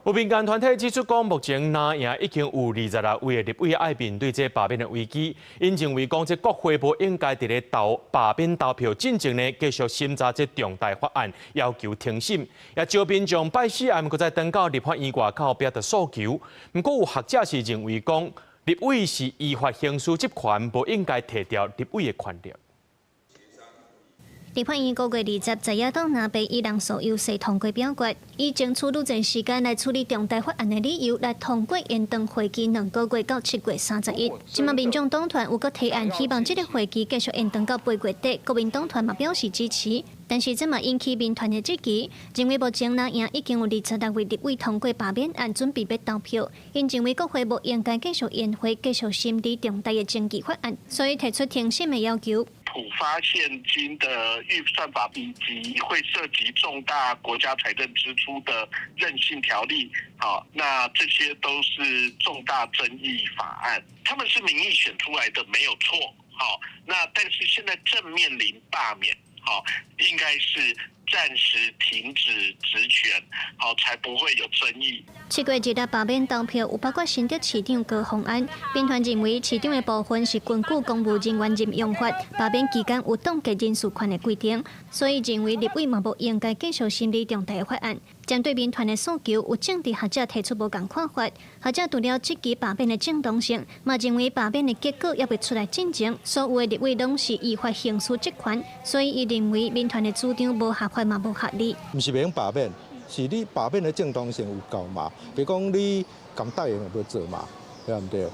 有民間團體指出講，目前藍營已經有26位的立委愛面對這罷免的危機，𪜶認為講，這國會無應該佇咧投罷免投票進前呢，繼續審查這重大法案，要求停審，也招民眾拜四暗閣再轉到立法院外口表達訴求。毋過有學者是認為講，立委是依法行使職權，無應該提掉立委的權力。立法院5月20在野黨藍白以人數優勢通過表決，以爭取愈濟時間來處理重大法案的理由來通過延長會期2個月到7月31。這馬民眾黨團有閣提案，希望這个會期繼續延長到8月底，國民黨團嘛表示支持。但是這嘛引起民團的質疑，認為目前藍營已經有26位立委通過罷免案，準備欲投票，𪜶認為國會無應該繼續延會，繼續審理重大的經濟法案，所以提出停審的要求。普發現金的預算法，以及會涉及重大國家財政支出的韌性條例，好，那這些都是重大爭議法案。他們是民意選出來的，沒有錯，好，那但是現在正面臨罷免，好，應該是暫時停止職權，好，才不會有爭議。7月26罷免投票有包括新竹市長高虹安，民團認為市長的部分是根據公務人員任用法，罷免期間有凍結人事權的規定，所以認為立委嘛無應該繼續審理重大的法案。針對民團的訴求，有政治學者提出無仝看法。學者除了質疑罷免的正當性，嘛認為罷免的結果猶未出來進前，所有的立委攏是依法行使職權，所以伊認為民團的主張無合法嘛無合理。毋是袂用罷免，是你罷免的正當性有夠嘛？比如講你共答應無做嘛，對毋對？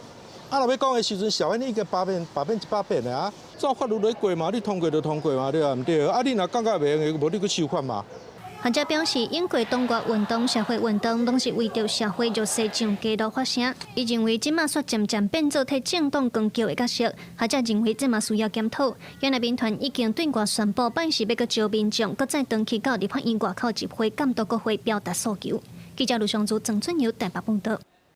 啊，若欲講的時陣，社會已經罷免罷免100遍的啊，照法律來過嘛，你通過就通過嘛，對毋對？啊，你若感覺袂用的，無你閣修法嘛。學者表示，英國黨外運動、社會運動，攏是為著社會弱勢上街頭發聲。伊認為這馬煞漸漸變做替政黨扛轎的角色。學者認為這嘛需要檢討。原來民團已經對外宣布，拜四欲閣招民眾，閣再轉去到立法院外口集會，監督國會表達訴求。記者盧尚祖、曾俊友台北報道。